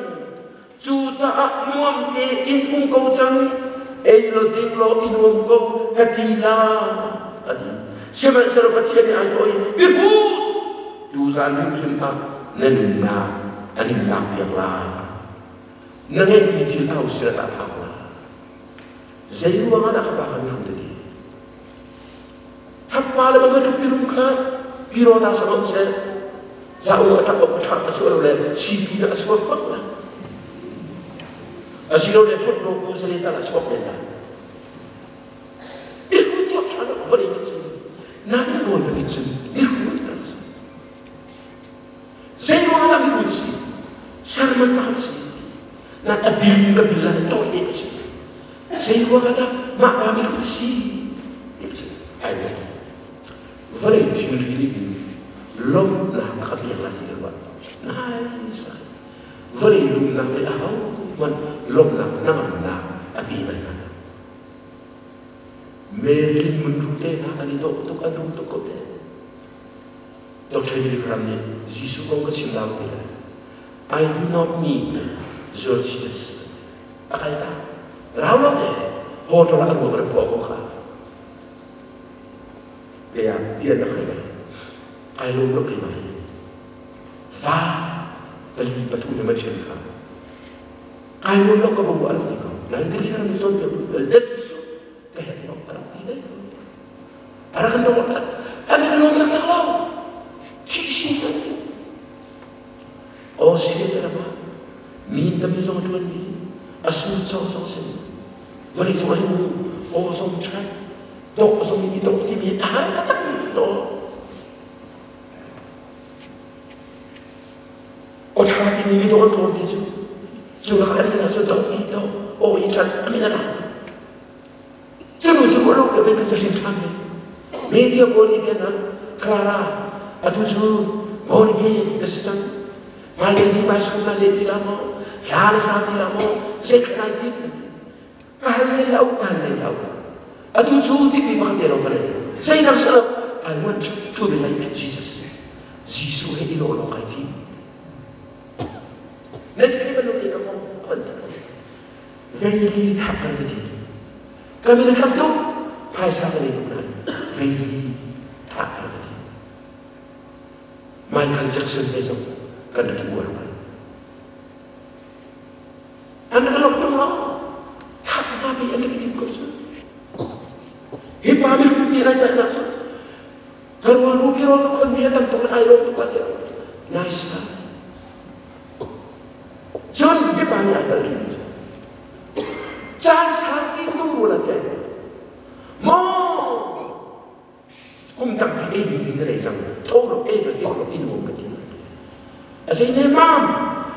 [SPEAKER 1] Cucaah nuam tein um ko cang, ei law ding law i nuam ko ka ti la, a ti. Sihmanhsehlaw Pathian nih ai thawh i, Mihrut, tuzan hrimhrim ah na nunnak an in lakpiak lai. Na ngeihmi thil aho sin ah dah a phak lai? Zei ruangah dah ka pa kha mihrut a ti? Thappa le bang kha pirum kha piro ta sang seh za u a ṭap a ṭha a suah lo le sipi na a suak bak la asilo le fut lo ku sale ta la suak len la ihu tiok ṭha lo vawlei nih cun nain bawipa nih cun ihu na si zei ruangah dah mihrut si sermon pakhat si na a bil ka bil la na cawi te si zei ruangah dah mah pa mihrut si ti si ai vawlei thilri nih hin lawmhnak a ka pek lai ti ka ruah naisai vawlei rumnak nih aho hmanh lawmhnak hnangamnak a pe bal hna lo Marilyn Monroe te hna an i dawh tuk an rum tuk ko te Dr. Billy Graham nih Jesuh kong ka chim lau ti lai I do not need your Jesus a kal ta rau lo te hotel ah a ruak ran puah ko kha Kaya tian na kai ai lawm lo kai mai va pali pathum na ma ṭhen kha ai lawm lo ka bo a rak ti ko nai Billy Graham nih cawnpiak Jesuh ka herh lo a rak ti dai ko a rak kan lo an kan lawm taktak lo thi sin kan ti Australia ram ah mi tampi zong a ṭuanmi a su cawk zong si vawlei cung ah hin aw zong ṭhat dawh zong i dawh timi a har taktak to aw ṭha timi mi dawh an tlawn ti cu cu lakah an min cu dawh i dawh aw i ṭhat a min a lang cu nu cu lo ke kan hrin ṭhan he media pawl i bian Clara atu cu born again na si cang hmailei ni mai sung na zei ti la maw hla na sa ti la maw zei kha nai tim ka hal len lo ka hal len lo atu cu timi pakhat te lo ka lei zei dang si lo I want to be like Jesus Jesuh he i lawh lawng kai thim na ti ban te ka kong ban veili thap kan ka ti ka min tham tuk phaisa ka nei tuk nain veili thap kan ka ti Michael Jackson he zong kan rak i uar bal An rak lawmh tung lo. Thah hna pei an rak i tim ko cu. Hi pa mihrut nih lai nak cu ka rawl ru ki rawl ka khon mi a tam tuk le kai lawm tuk ti nice pa. Cun hi pa nih ai tal rih cu. Caan sang ti tu rul a ti ai. Maw kum tampi ei ding ding na nei cang. Tho lo ei lo ding lo i nuam ka ti. A zei ne mam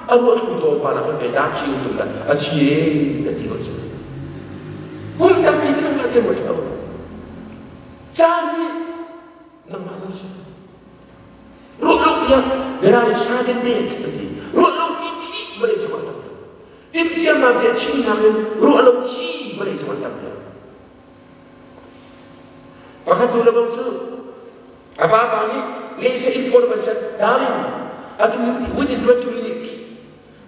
[SPEAKER 1] a ruah thlu tawn pa na kan pe dak chi tum la a chi e a ti ko cu. Kum tampi te nangmah te ruat lo. Caan hi nangmah na si. Ruah lo piah there is sudden death an ti. Ruah lo pi thi vawlei cung ah tam tuk. Tim ciammam te chi nakin ruah lo thi vawlei cung ah tam deuh. Pakhat nu le bang cu a vapa nih lehseh in phone a van set, darling, atu within 20 minutes,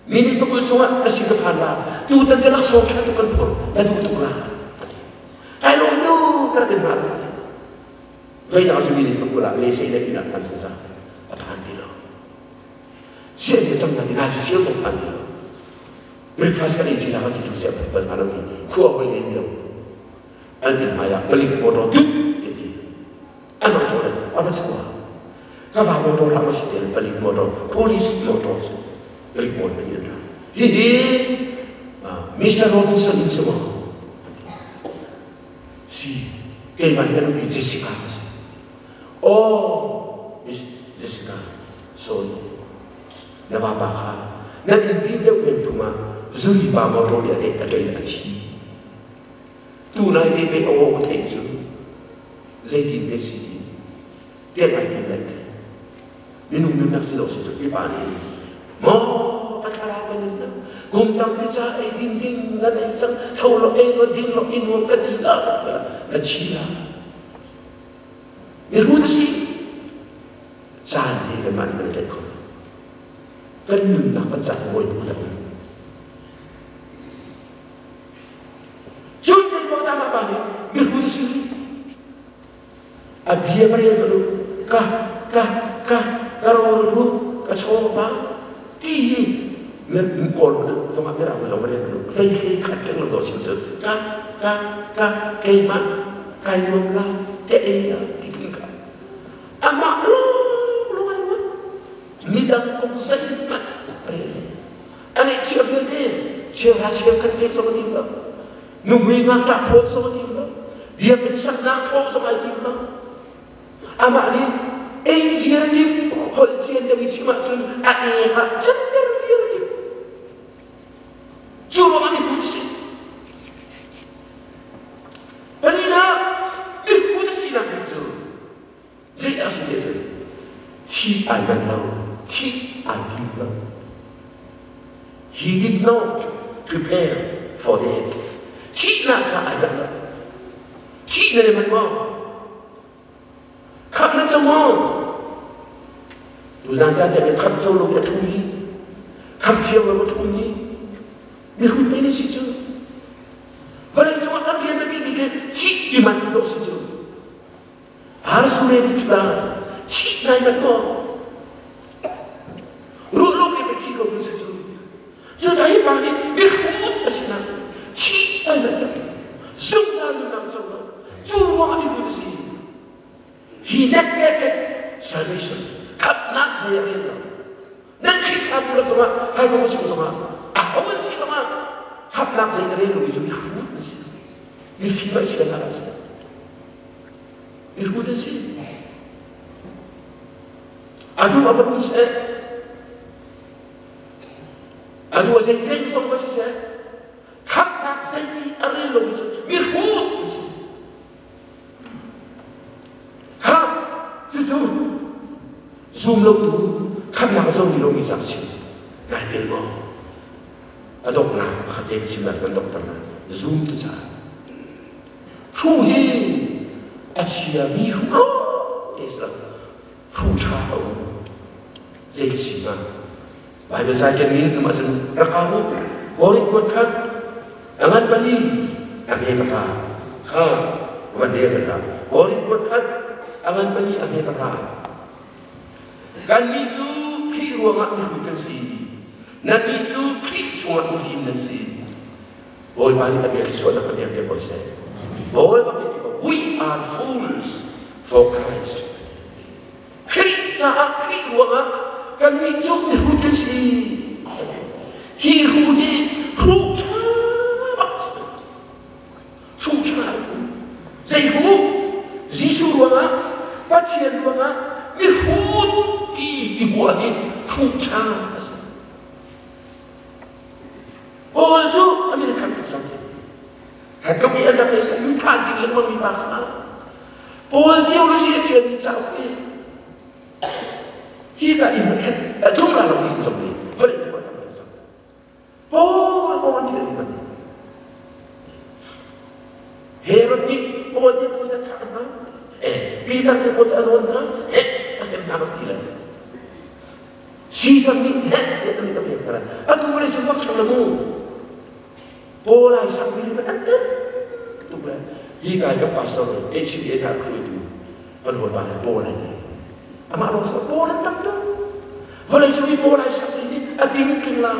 [SPEAKER 1] minute pakul chungah na sin ka phan la, tutan cu laksawng ṭha tuk kan phur, na duh tuk la, a ti. Kai lawm tuk, ka rak in hngah la. Voidang cu minute pakul ah lehseh le inn ah phan zungzal, a phan ti lo. Sian te cang na ti, na si cio zong phan ti lo. Breakfast kan ei ṭi la kan si tu siah bal hnga lo ti, khua hoi ngei mi lo. An inn hmai ah palik motor dut ti ti an auto le a va chuah ka va motor hlah ma si te palik motor police motor si palik pawl pahnih an ra hihi Mr. Robinson in si maw si keimah hi a nupi Jessica ka si oh Miss Jessica sorry na vapa kha nan innpi deuh men thum ah zui pa motor nih a teh a ṭei a thi Tu lai te pei a aw ka theih cu zeitin te si ti tiah ai tim lai khi minung nunnak cu lo si cu pipa nih maw ka thlarau ka nunnak kum tampi ca ei ding ding nan ei cang tho lo ei lo ding lo i nuam ka ti la na chi la miru na si caan hi kanmah nih kan i tlaih kho kan nunnak kan caan mawi bu tak Cun zeiruangdah mah pa nih mihrut a si? A bia va rel hmanh u, ka ka ka ka rawl ru ka chawva ti hi kawl zongah mirang zong va rel hmanh u, fei hlei khat leng lo sim cu ka ka ka keimah kai nuam la ka ei la ti phun kha amah lawng lawng ai ruat midang kong zeihmanh rel An i chir vialte cheuhra cheukhat pek zong a tim lo. Nuhmui ngakṭah phawt zong a tim lo. Biakinn saknak thawh zong ai tim lo. Amah nih ei viar tim, holh thian deuh i chim ahcun a ek ah canter viar tim. Cu ruangah miphun si. Palina miphun sinak bik cu Zei a si te cu thih ai manh lo, thih ai tim lo. He did not prepare for that. Thihnak ca ai manh lo. Thih na le manh maw? Khamh na co maw? Tuzan caan tiang khamh co lo i a ṭhu i khamh fiang lo a ṭhu i mihrut pei na si cu. Vawlei cungah kan rian biapi bik hi thih i manh dawh si cu. Arsu ready to die. Thih nai manh maw? Ruah lo ke pe thi ko si cu. Cu ta hi pa nih mihrut a si nak thih ai manh lo. Zungzal nunnak co lo. Cu ruang ah mihrut a si. He neglected salvation. Khamhnak zei a rel lo. Nan Khrihfabu rak zongah Halkawng chung zongah aho an si zongah khamhnak zei a rel lomi cu mihrut an si. Mifim an si an si. Mihrut an si. A duh a va um seh. A duh a zei deng zong va si seh. Khamhnak zei a rel lomi cu mihrut an si. Kha cucu zum lotu khamhnak a comi lomi cak chim nai tel maw? A donghnak pakhat te ka chim lai kan doctor na zum tu caah hru hi a chiami hru lo te si lo hru ṭha a um zei ka chim ah Bible zai kan min nama sin rakabu Korin kuat khat angan pali ame paka kha van de ban Korin kuat khat angan pali ame paka Kannih cu Khrih ruangah mihrut kan si. Nannih cu Khrih chungah mifim nan si. Bawipa nih a bia thluachuahnak kan pek ko seh. Bawipa nih ti ko, we are fools for Christ. Khrih caah Khrih ruangah kannih cu mihrut kan si. Hi hru hi hru ṭha bak si. Hru ṭha zei hru? Jesuh ruangah Pathian ruangah mihrut ti i huah hi Khuhṭha a si. Paul cu a min a thang tuk cang. Khatluk i an rak i saduhthah ding lengmang mi pa kha Paul theology a ṭialmi cauk hi hi ka in khat a tlung la lo hi zong hi vawlei cung ah tam tuk cang. Paul kong an ṭialmi ban Herod nih Paul te pawl ca thlah hna, Peter te pawl ca a nawn hna, he a hem hna bak ti le. Caesar nih heh tiah an ka pek hna. Atu vawlei cung bak ṭhang le mu. Paul ai sakmi an tam tuk le hi kai ka pastor HCA hna hruaitu kan hawipa le Paul ai ti. Amah lawng so Paul an tam tuk. Vawlei cung i Paul ai sakmi nih a ting tling la.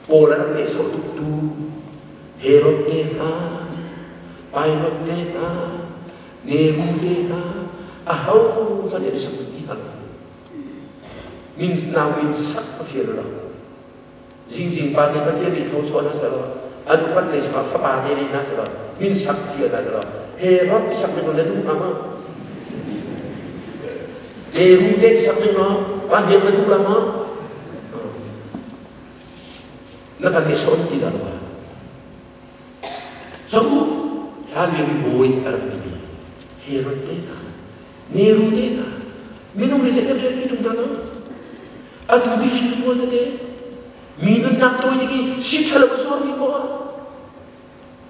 [SPEAKER 1] Paul an rak sawh tuk tu Herod te hna, Pilate te hna, Nero te hna, aho hmanh an sak ti hna. Min nau min sak a fir lo. Zingzing pa te Pathian nih tho suah hna selaw, an upat lei sangah fapa te nih hna selaw, min sak fir hna selaw, Herod sak ning na duh hnga maw? Nero te sak ning maw? Pa hniang na duh la maw? Na kan i sawn ti dah lo So hlan lio i bawi a rak timi Herod te hna, Nero te hna, minung hi zei kan rel ti tung hna lo. Atu mifir pawl tete, mi nunnak tawi ding i si ṭhalo a zuarmi pawl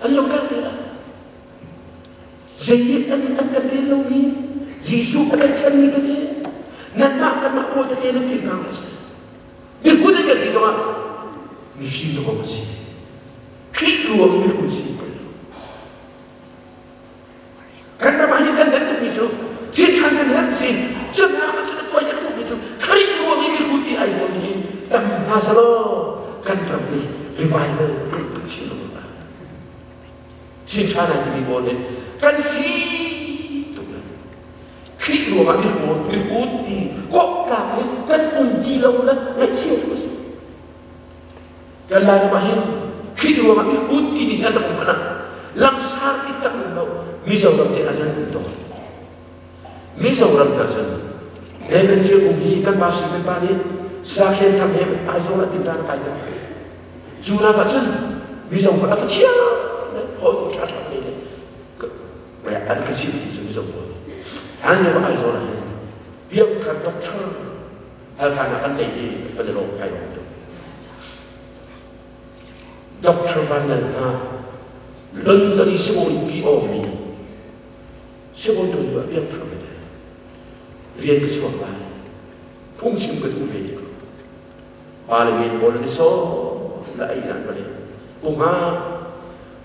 [SPEAKER 1] an lo kal te lai. Zei an an kan rel lomi Jesuh a kan chanmi tete, nanmah kanmah pawl tete nan thil hna a si. Mihrut an kan ti zongah mifim dawh a si. Khrih ruang mihrut si ko. Kan ram ah hin kan herh tukmi cu thil ṭhan kan herh si. Cunak ah cun a tuai kan tukmi cu Khrih ruang i mihrut ti ai huam hi tam hna selaw kan ram hi revival kan tuk chin lo ma. Chin ṭha nai timi pawl nih kan fim tuk le Khrih ruangah mihrut mihrut ti kawhtlak hi kan um ti lo le ngaihchia tu a si. Kan Lairam ah hin Khrih ruangah mihrut timi hi an rak um anak langsar ti tak um lo Mizoram te ah cun um tawn. Mizoram te ah cun Reverend Ṭial Kung hi kan pa si kan pa nih Sakhen Thang he Aizawl ah tinṭan a kai ter. Cu nak ah cun Mizo kha a fa chia hawi ṭha ṭha le an ka chimh ti cu Mizo pawl nih. An lio Aizawl ah hin piangthar doctor Halkha ah kan ei i kan i lawm kai lawm tuk. Dr. Van Lal hna London i sibawi pi awmi sibawi tuan lio ah piangthar ve rian ka chuak lai phungchim ka duh ve ti ko parliament pawl an i sawm la ei nan va le pungha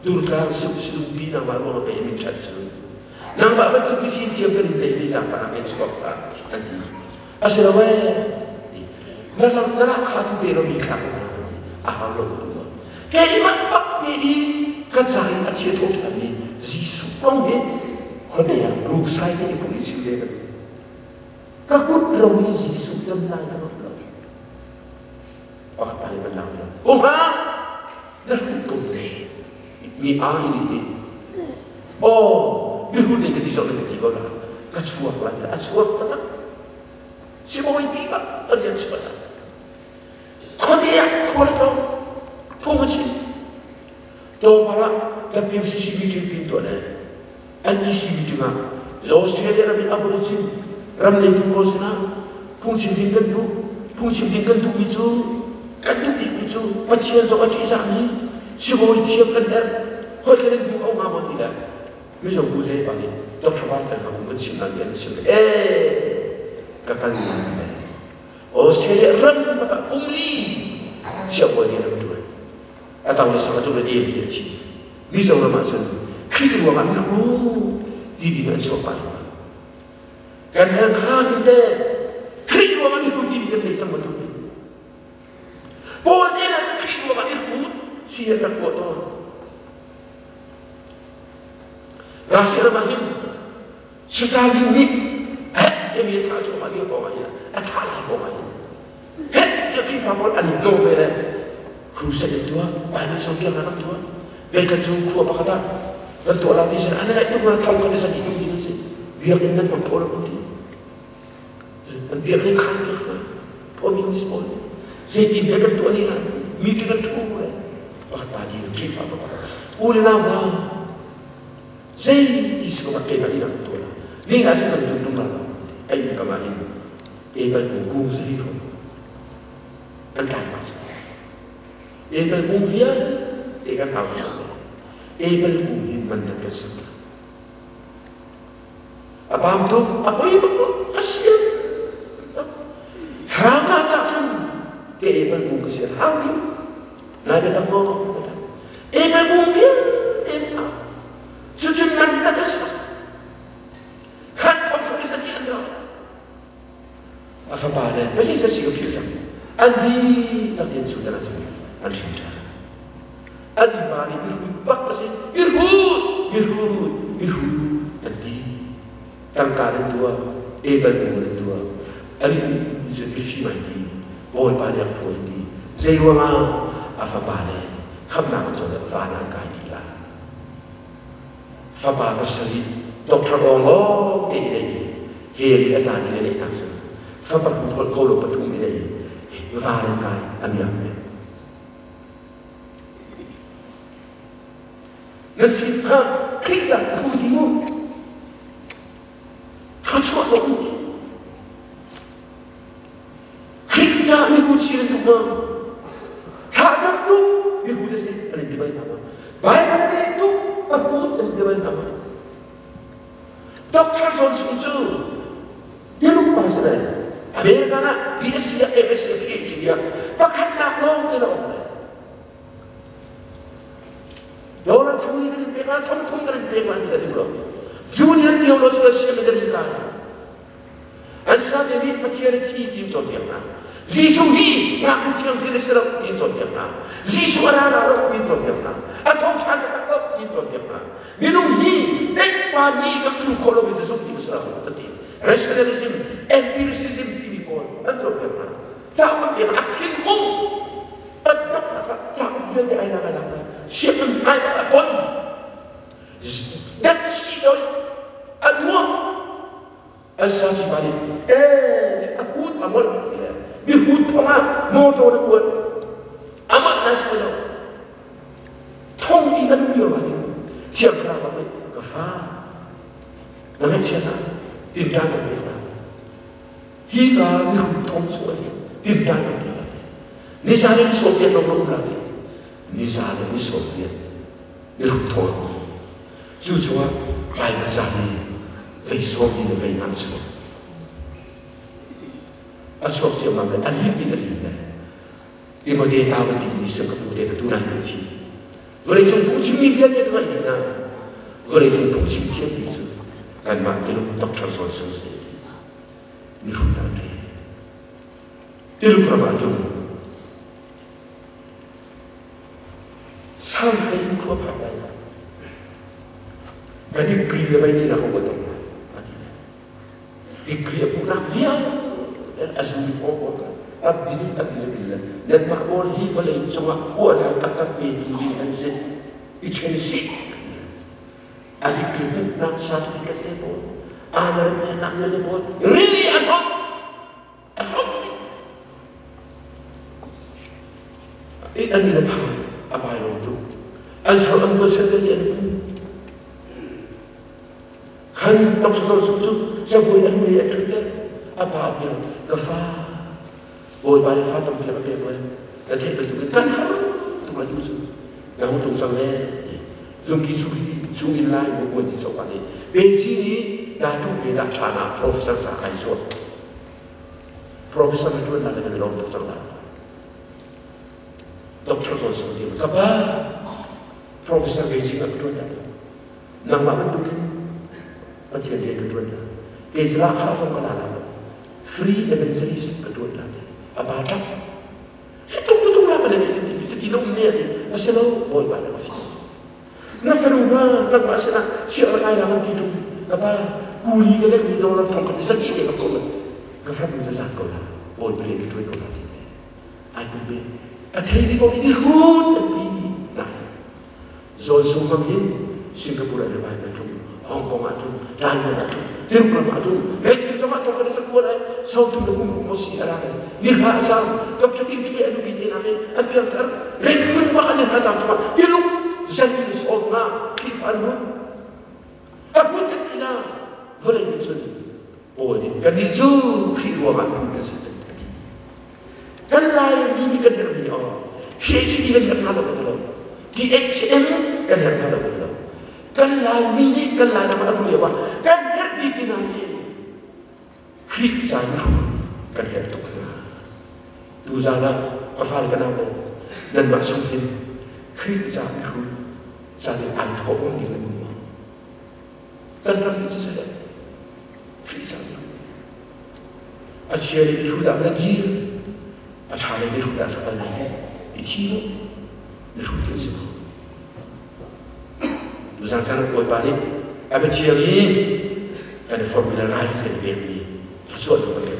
[SPEAKER 1] durtlang silungpi nangmah ruang a pe min ṭhat cu nangmah bantuk mifim thiam kan in nei ti zaangfah in chuak hlah an ti a si lo ee na lam na lak kha tu pe lo mi thla ko hna ti a hau lo tu keimah bak te i ka ca in a thil tho ṭhan mi Jesuh kong hi khuate ah ruksai te i phung i chim ve ka ka kut ro i Jesuh dam lai ka ruat lo pakhat pa nih kan lang lo kum ha na hrut ko ve mi ai nih hi oh mi hrut nih ka ti zong ka ti ko la ka chuak lai a chuak taktak sibawi pi bak a rian chuah tak khuate ah khua le thong phung a chim tlawmpal ah WCC meeting pin tuah le NEC meeting ah Australia ram in Aborigine ram neitu pawl sinah phungchim ding kan duh phungchim ding kan duhmi cu kan duh bikmi cu Pathian zong a ṭihzahmi sibawi thiam kan herh hoi kan in hmu kho hnga maw ti le mizo bu zei pa nih Dr. Van kan hang kan chim hna ti an chim eh ka kal ni le Australia ram pakhat kum li siangbawi nih an ṭuan a tang le sang a tu le Devi a thi Mizoram ah cun Khrih ruangah miru ti ding an chuak pah hna. Kan hel kha ning te Khrih ruangah miru ti ding kan nei cang bantuk ni. Paul te na Khrih ruangah miru si an rak ruah tawn. Russia ram ah hin Stalin nih heh timi a thah cuahmah lio kong ah hin a thah lai kong ah hin heh tiah Khrihfa pawl an i lawm ve le crusade an tuah Bible cawnpiaknak an tuah veikhat cu khua pakhat ah kan tuah la ti sin an ngaih tuk na thong kan i zan i tum ding si biakinn nan hmang kho lo an ti an biakinn khan biak hna phomi Zeitin he kan tuah ni lai? Meeting an ṭhu le pakhat pa dir Khrihfa pakhat u le nau hna zei ti si ko keimah nih kan tuah la. Ni na sin kan tum tum la lo. Ai um kama in Abel kung kung sili ro. Kan tlai ma si. Abel kung vialte kan hau hna. Abel kung hin man kan kan sak. A pam tuk, a poi bak lo, ka sian. Thlarau ka cah cun ke Abel kung ka sian hau ti. Nai biatak maw? Abel kung vialte hna. Cucun man ka ka sak. Khat thong thong i zani an ra. A fapa le pasi sa si ka philh cang. An dihlak in sudan ah cun an hrim ṭhan. An pa nih mihrut bak a si. Mihrut, mihrut, mihrut an ti. Tangka nan tuah, Abel kong nan tuah. Anih nih cun mifim ai ti. Bawipa nih a phawi ti. Zei ruangah a fapa le khamhnak an cawn ah van ah an kai ti lai. Fapa pasarih doctor awng lawng te in a i hell i a tla ding a neih nak cu fapa hu kho lo pathum in a i van an kai a miak te. Na fim kha Khrih cah phu ti mu. Thluachuah lo mu. Khrih cah mihu chi nan tuk ma? Thla cam tuk mihu na si an in ti bal hna ma? Bible a rel tuk a hut an in ti bal hna ma? Doctor John Sung cu Tuluk pa si le American ah BSc ah MSc ah PhD ah pakhatnak lawng te na um le Dollar thong in kan in pek la thong thong kan in pek la ti ka duh lo. Junior Theological Seminary kai. An sate nih Pathian a thi tiin cawnpiak hna. Jesuh hi ngaknu thianghlim a si lo tiin cawnpiak hna. Jesuh a ra la lo tiin cawnpiak hna. A tho ṭhan taktak lo tiin cawnpiak hna. Minung hi teikpa nih kan thlu khawh lomi cu zumh ding si lo an ti. Rationalism, empiricism timi pawl an cawnpiak hna. Cauk an pek a thinhung an donghnak ah cauk vialte ai lak ai lak lai. Sianginn ai bak a ton. Dat si doi a duah an sa si pa nih eh a hut a molh ti le mi hut thong ah motor na kuat amah na si lo thong i a lu lio ah hin thiang thlarau nih ka fa na ngaihchiat ah tinṭan kan pek lai hi ka mi hut thong chuah in tinṭan kan pek lai nizan in sawm piak lo ka um lai nizan in sawm piak mi hut thong Cu chungah Baibal ca hi vei sawm in le vei nga chuak. A chuak ciammam le a lim in a lim le Timote ta van timi sim ka pu te na tu nai te chi. Vawleicung phungchimmi vialte ka ngaih dih hna. Vawleicung phungchim thiam ti cu kanmah Tuluk Dr. Zawn Sung si ti. Mihrut an re. Tuluk ram ah tlung. Shanghai in khua phak lai lo. Ka degree le vei nih ka uat ong lai a ti le. Degree a hmuhnak vialte a zu fawm pawl kha a bil a bil a bil le nanmah pawl hi vawlei cungah uahnak a kan petu ding an si. I ṭhen sih. A degree hmuhnak certificate te pawl, aa peknak vialte pawl really an hot. An le phang a pai lo tu. An so an rual sel te an pu. Khan nok so so cu cabuai an le a thut te a pa ti ka fa bawipa le fa tampi a pek le na theih bantukin kan har tuk la tu cu na hung tlung cang le zungki su chung in lai mu buan si so pa ni Beijing nih da tu be da tha na professor sa ai zuam Professor na ṭuan lai kan i lawm tuk cang lai. Doctor zawn sung ti ka pa professor Beijing ah ka ṭuan lai. Nangmah bantukin Pathian rian ka ṭuan lai. Kei cu lahkhah zong ka la lai lo. Free evangelist ka ṭuan lai. A pa ṭap. Hi tuk tuk la pa ne ti ti lo ne ti a si lo bawipa na fi. Na fanu hna nangmah sinah sianginn kai la kan ti ṭung. Ka pa kuli ka lek mi dollar thong khat zat te ka ko ka fanu zazat ko la bawipa rian ka ṭuan ko la ti le ai pum ve a thei mi paoh nih i hrut an ti na zawn sung hmang hin Singapore ah revival tlung Hong Kong ah tlung Taiwan ah tlung Tiruk ram ah tlung Red zong ah thong kan i sakua lai 30 le kum ruk maw si a ra lai ni hla a cam Dr. Tin Thwe a nupi te hna he an piangthar Rangoon bak an hna cam chungah Tiluk zanin 15 Khrihfa an lut a hmun kan ti na vawlei nih cun Paul nih kannih cu Khrih ruangah hmun kan si kan Laimi nih kan herhmi aw PhD kan herh hna lo kan lo THM kan herh hna lo kan lo kan Laimi nih kan Lairam ah atu lio ah kan herh bik hna hi Khrih ca i kan herh tuk hna. Tuzaan ah ka fale ka nau nanmah chung hin Khrih ca i hru ca nih ai thawh um ding nan um maw? Kan ram nih siseh Khrih ca i a chia i hru dah na dir a ṭha lei i hru dah kal lai i thi lo i hru ti si ko. Tuzaan caan Bawipa nih a biathiang i kan i forhmi le ralrin kan i pekmi thluachuahnak kan pek.